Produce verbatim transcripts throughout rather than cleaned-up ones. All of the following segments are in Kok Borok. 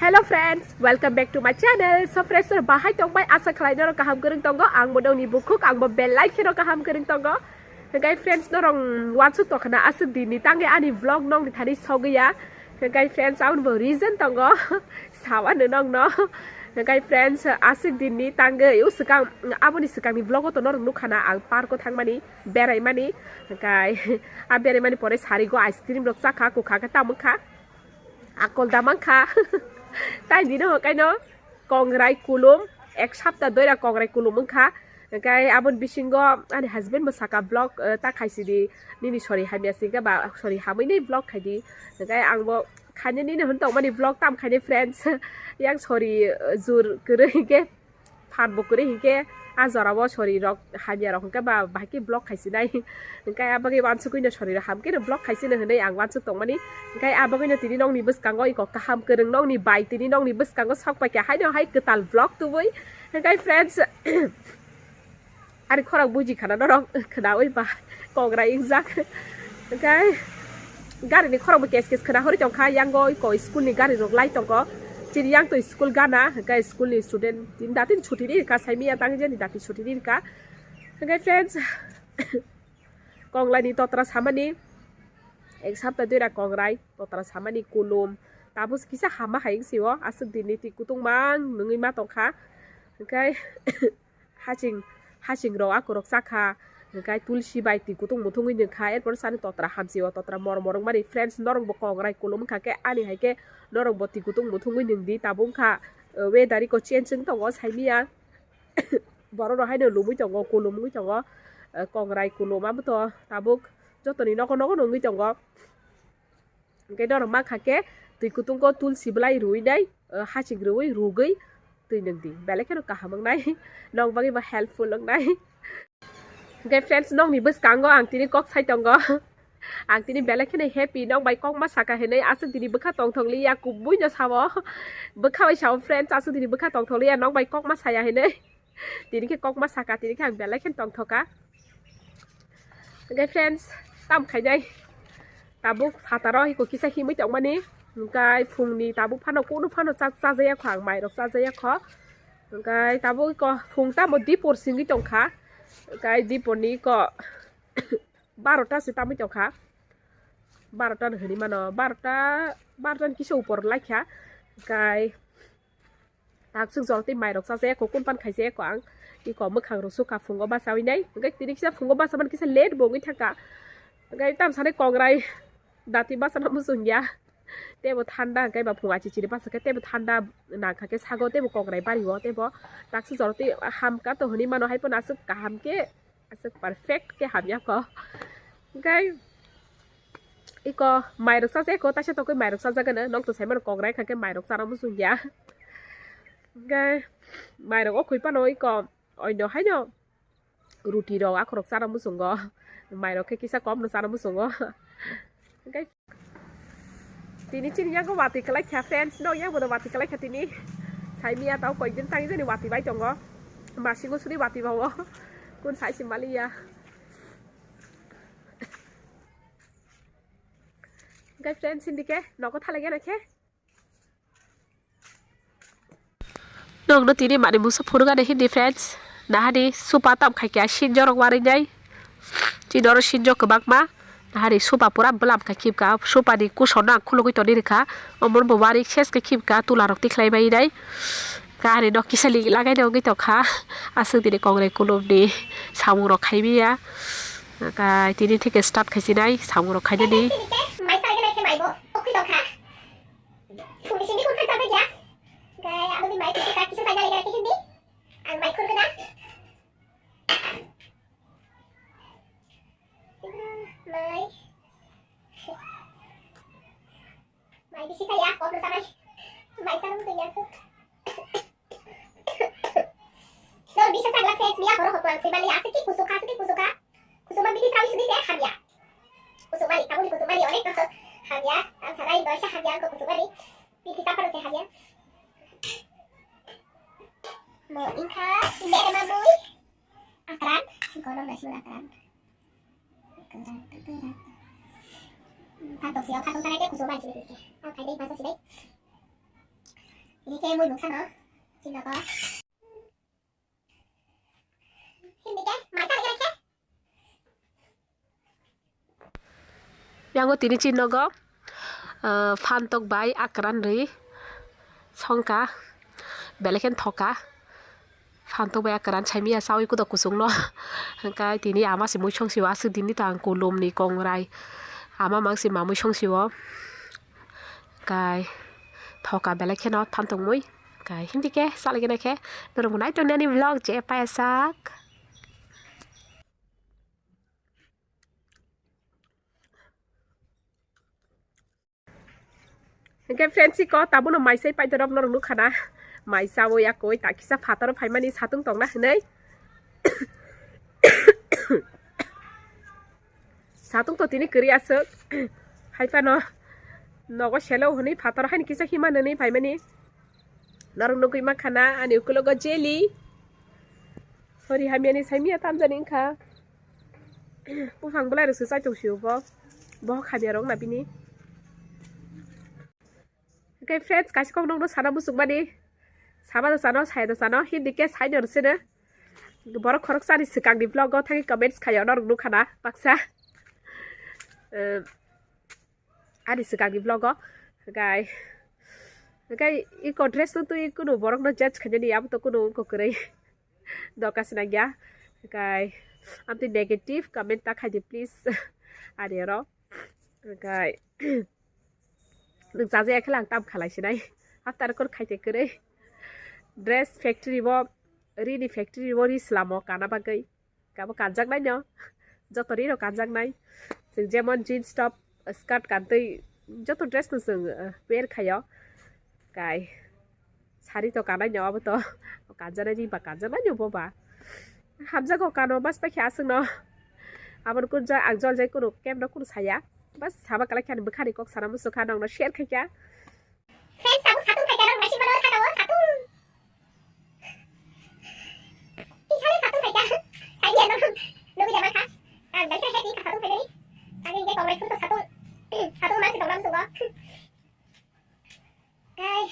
Hello friends, welcome back to my channel. So friends, norok bahai tongbai? Asa khlai norok kaham kwrwng tongo. Ang bo nongni bukhuk, ang bo belai kheno kaham kwrwng tongo. Hwnkhe friends, norok wansuk tongkhana aswk dinni tangwi ani vlog nongni thani sogwi ya. Hwnkhe friends, aboni bo reason tongo. Sawano nongno. Hwnkhe friends, aswk dinni tangwi o swkang, aboni swkangni vlogo to norok nukkhana ang parko thangmani, beraimani. Hwnkhe a beraimani pore sarigo ice cream rok chakha, kwkha khe tamo kha. Akol da mankha. Tai dino kaino kongrai kulum, ek sapta doira kongrai kulum wngkha. Hwnkhe aboni bisingo ani husband bo saka vlog, eh, ta khaisidi, nini sori hamya singkhe ba sori hamwi nai vlog khaidi. Hwnkhe ang bo khaina nini hwn tongmani vlog tam khainai friends. Yang sori, eh, jur kwrwi hinkhe phan bo kwrwi hinkhe a jorao sori rok hamya rok hinkhe ba bahai khe vlog khaisinai. Hinkhe a bagwi wansugwino sori rok hamkhe no vlog khaisino hinwi ang wansuk tongmani. Hinkhe a bagwino tini nongni bwskango iko kaham kwrwng nongni bai tini nongni bwskango sok paikha haino hai kwtal vlog tubui. Hinkhe friends, ani khorang buji khana norok khwnawi ba kongrai wngjak. Hwnkhe gari ni khorang bo kes kes khwna hori tongkha, yango iko school ni gari rok lai tongo. Chini yang to school gana, hwnkhe school ni student tini dati chuti ri rwkha, saimanya tang jani dati chuti ri rwkha. Hwnkhe friends, konglai ni totra samani, ek sapta dui ra kongrai totra samani kulum, tabuk kisa hama hai wng sio, aswk dini twi kutung mang nungwi ma tongkha. Hwnkhe haching, haching rok akorok chakha, hwnkhe tulsi bai twi kutung muthungwi nungkha, erpor sani totra hamsio, totra mor mor wngmani. Friends, norok bo kongrai kulum wngkha khe, ani hai khe norok bo twi kutung muthungwi nungdi, tabuk wngkha, eh, weather iko change wng tongo, saimanya. Borok rok haino lumwi tongo, kulum wngwi tongo, eh, kongrai kulum abo to tabuk jotoni nogo nogo nungwi tongo. Hwnkhe norok mankha khe twi kutungo tulsi bwlai rwui nai, eh, haching rwui rugwi twi nwng di, belai kheno kaham wngnai, nok bagwi bo helpful wngnai. Hwnkhe friends, nokni bwskango ang tini kok sai tongo. Ang tini belai kheno happy, nok bai kokma saka hinwi, aswk tini bwkha tongthok liya, kubuino sao. Bwkha bai sao friends, aswk tini bwkha tongthok liya, nok bai kokma saya hinwi. Tini khe kokma saka, tini khe ang belai kheno tongthoka. Hwnkhe friends, tam khainai tabuk phataro iko kisa himwi tongmani. Hwnkhe phungni tabuk phano kunu phano cha-, chajaya kho ang, mairok chajaya kho. Hwnkhe tabuk iko phung tamo dipor singwi tongkha. Hwnkhe diporni iko barota se tamwi tongkha. Barota no hinwi mano, barota, barota ni kisa upor laikha. Hwnkhe taksuk jora tei mairok chajaya kho, kun pan khaijaya kho ang. Iko mwkhang rok sukha phungo bachawi nai. Hwnkhe tini kisa phungo bachamani kisa late bo wngwi thangkha. Hwnkhe tamsani kongrai dati bachana muchungya. Teibo thanda hwnkhe ba phung achichiri basa khe teibo thanda nangkha khe sago teibo kongrai bario teibo taksuk jora tei hamkha to hinwi mano, hai phano aswk kaham khe aswk perfect khe hamya kho. Hwnkhe iko mairok chajak kho, taisa tokoi mairok chajak gana, nok to saimano kongrai kha khe mairok chana muchungya. Hwnkhe mairok o khwi phano iko oino haino ruti rok akhorok chana muchungo, mairok khe kisa kom no chana muchungo. Hwnkhe tini chini yango watwi kwlai kha friends, nok yango no watwi kwlai kha tini. Saimanya tao koikdin tangwi jani watwi bai tongo. Masingo suri watwi bao. Kun sai se maliya. Hwnkhe friends, hindi khe nogo thalai gana khe. Nokno tini mani musa phunukani hindi friends. Nahani supa tam khai khe sinjorok warwi nai. Chini oro sinjo kwbangma. Nahani supa pura bwlam khe khibka. Supani kusorno ang khulugwi toni rwkha. Omono bo wari ses khe khibka, tularok tikhlai bai nai. Kahari nok kisa lik lagai no wngwi tongkha. Aswk tini kongrai kulumni samungrok khaimaya. Kai tini theke start khaisinai samungrok khainani. Mai sarigwi nai khe mai bo. Okwi tongkha. Phungni simi khun khan chajak ya. Kai aboni mai kisa kisa saina lega khe hindi. Ang mai khun gana. Mai. Mai bisi saya, kok rasa mai. Mai sana mesti ya. No, bisa saya fans dia, horo horo, saya balik asik ki kusuka, asik ki kusuka. Kusuma bisi sawi sudi saya hamya. Kusuma ni, kamu ni kusuma ni, onek hamya. Ang sana Indo saya hamya, aku kusuma ni. Bisi sapa saya hamya. Mau ingka, ini ada mamui. Akran, si kono nasi akran. Phantok siya, phantok sanai khe kuchuk bai sini khe. Ang khai dei, masa sini. Tini khe mui mungsa no. Chini nogo. Hindi khe, mai sa lagi khe. Yango tini chini nogo, ah, phantok bai akran rwi songkha, belai khe thoka. Phantok bai akran saimiya sawi kudo kusung no. Hwnkhe tini ama se mui song sio aswk dini tang kulum ni kongrai. Ama mang se mamui song sio. Kai thoka belai kheno phantok mui. Kai hindi khe salai gana khe norok nai tong nani vlog je payasak. Hingke friends, iko tabuno maisai paidorok norok nukha na. Mai chawi yakoi ta kisa phataro phaimani satung tongna hinui. Satung to tini kwrwi aswk. Haiphano nogo selo hwnwi phataro haini kisa hima nwnwi phaimani. Norok nugwi mankha na ani ukulogo jelly. Sorry, hamyani saimya tamjani wngkha. Buphang bwlairok se chaitok sio bo. Bohok hamya rok na bini. Hwnkhe friends, kaisa kok nokno sana muchungmani. Saba da sano, saya da sano, hindi khe saino rwsino. Borok khoroksa ni swkangni vlog o thangwi comments khaio, norok nukha na baksa. Em, ani swkangni vlog o. Hwnkhe, hwnkhe iko dress no twi kunu borok no judge khainani, abo to kunu wngkha kwrwi. Doka swnangya. Hwnkhe, amtwi negative comment ta khaidi please. Ani oro. Hwnkhe, nwng chajaya khe lang tam khalai sinai. After kor khaite kwrwi. Dress factory bo, rini factory bo ri slamo kana bagwi. Kabo kanjaknai no. Joto rino kanjaknai. Chwng jemon jeans top, skirt kantwi joto dress no chwng, eh, wear khaio. Kai sari to kanai no abo to. Kanjaknai ri ba kanjaknai no bo ba. Hamjago kano bas paikhe aswk no. Aboni kunja ang joljai kunu kemno kunu saya. Bas saba kalai khe ani bwkhani kok sana muchungkha nokno share khaikha. Friends, tabuk satung phaikha, rok naising mano, saka o satung. Tisani satung phaikha. Saini ano nugui jama kha. Ang dai khe happy kha satung phaikha ni. Ang ingke kongrai phuru to satung. Satung mansi tongram sugo. Kai,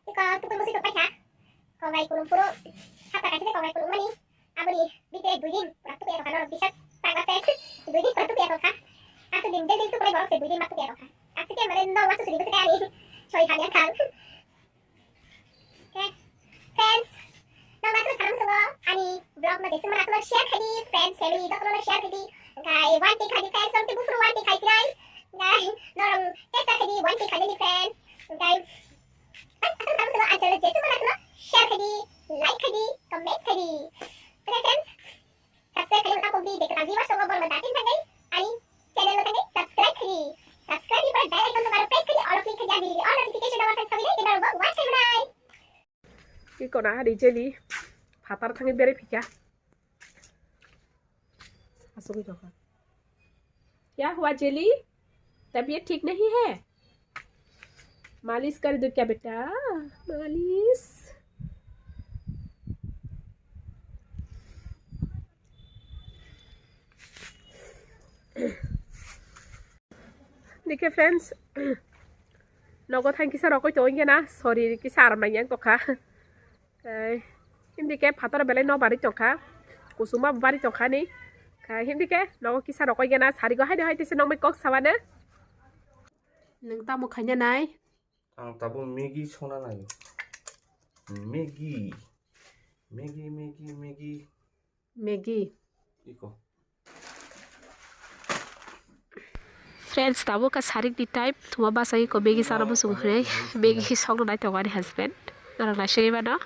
iko tukui musi tupai kha. Kongrai kulum phuru. Sapta kaisa kongrai kulum mani. Aboni bhitere dui din pura tukuya tongkha norok bisas chakla se dui din pura tukuya tongkha. Aswk din daily tukulai borok se dui din ma tukuya tongkha. Aswk ke mane norok ma susuni bwswk ani soi hamya kha. Okay. Friends, norok ma susuni salam sungo ani vlog no jeswk ma aswk share khaidi friends family jotono share khaidi. Kai one thing khaidi friends norok tei buphuru one thing khai sinai. Kai norok chesta khaidi one thing khaidi friends. Kai aswk salam sungo ani channel jeswk ma aswk share khaidi, like khaidi, comment khaidi. Okay friends. Subscribe khaina ta pokdi je kwtal viewers tongo borokno datin thangwi ani channel no thangwi subscribe khaidi. Subscribe ni pore bell icon no baro press khaidi all click khaidi video all notification no thang sabile ina rogo watch khainai. Iko na hari jelly phatar thangwi berai phikha. Asugwi tongkha. क्या हुआ जेली? तबीयत ठीक नहीं है? मालिश कर दूं क्या बेटा? मालिश। Dikhe friends, nogo thang kisa rokoi to ongya na, sorry kisa aram nang yang tokha. Ei, hindi khe phatar belai no bari tongkha, kusuma bari tongkha ni. Kha hindi khe nogo kisa rokoi gana sarigo haino hai tese nokmai kok sabana. Nwng tamo khaina nai? Ang tabuk Maggi songna nai. Maggi. Maggi, Maggi, Maggi. Maggi. Iko. Friends, tabuk kha sarik ni time, thuma basa iko Maggi sana muchung hwnwi, Maggi songno nai tongo ani husband. Norok naisingwi mano.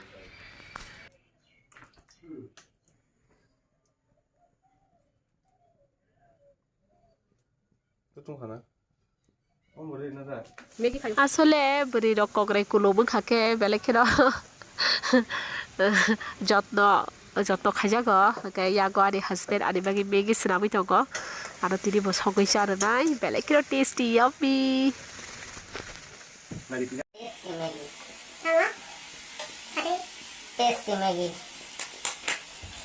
Asole bwrwi rok kokrai kulum wngkha khe belai kheno jotno, jotno khaijago, hwnkhe yago ani husband ani bagwi Maggi swnamwi tongo, aro tini bo songwi cha rwnai belai kheno tasty, yummy. Tasty Maggi. Tamo? Hade? Tasty Maggi.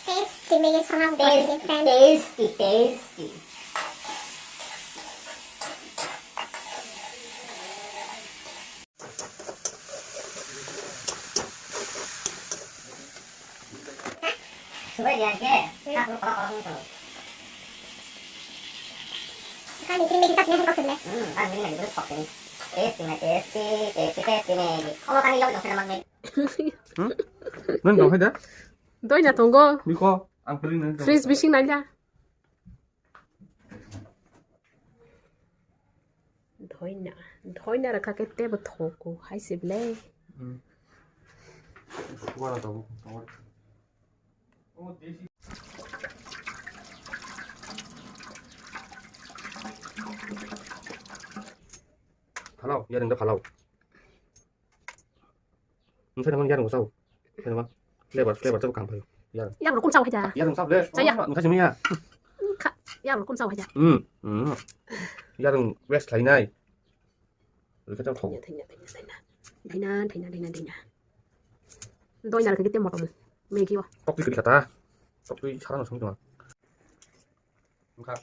Tasty Maggi sama bukan Tasty, friends. Tasty, tasty. Subai dia ke, tak lu kolok kolok ni tu. Kan ini Maggi tak sini kok sini. Hmm, kan ini Maggi kok sini. Tasty na tasty, tasty tasty Maggi. Kolok kan ini yang sudah mang Maggi. Hmm? Nang dong hai da? Doi na tongo. Biko, ang pili nang. Fridge bising nai da. Dhoina, dhoina rwkha khe tebo thogo hai se ble. Hmm. Kuara tabuk, tabuk. Phalao, yareng da phalao. Nung sai naman yareng sao. Sai naman. Flavor, flavor sao kang phayo. Yareng. Yareng rok kun sao haja. Yareng sao le. Saya. Nung sai mia. Kha, yareng rok kun sao haja. Hmm. Hmm. Yareng west lai nai. Rika sao thok. Thaina, thaina, thaina, thaina. Thaina, thaina, thaina, thaina. Doi nar kete motom. Megi wa. Tok tik kata. Tok tu chara no sung tu. Wngkha,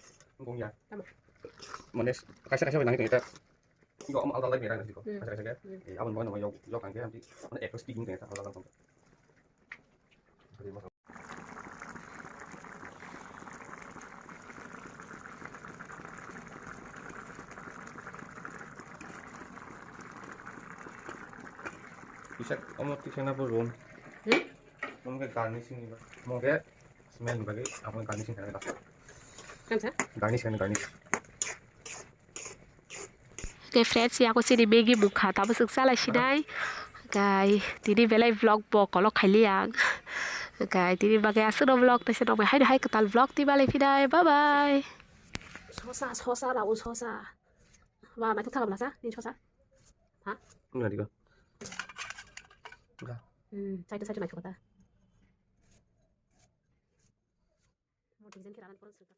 wngkong ya. Tamo? Mane, kaisa kaisa bai nangwi tongya ta. Yo, omo alda lai mera nang siko. Hmm. Kaisa kaisa khe. Hmm. Eh, aboni bagwi no yo, yo kang khe, amtwi, mane, ek speed wngkha, alda alda wngkha. Kisa, omo kisa na bo room. Hmm? Omo khe garnishing ni ba. Omo khe Smell ni bagwi abo garnishing khainai last. Kamsa? Garnish khainai, garnish. Okay, friends, ya ko sini Maggi mukha, tamo swk salai sinai. Kai, tini belai vlog bo kolok khaili ang. Kai, tini bagwi aswkno vlog taisa nokbai haino hai kwtal vlog twi balai phinai. Bye bye. Sosa, sosa, rao sosa. Ba, naithok thangam lasa, ni sosa. Ha? Nggak, di ko. Nggak. Hmm, side, side naithok kata. Mo design khe rana ni porong swrwngkha.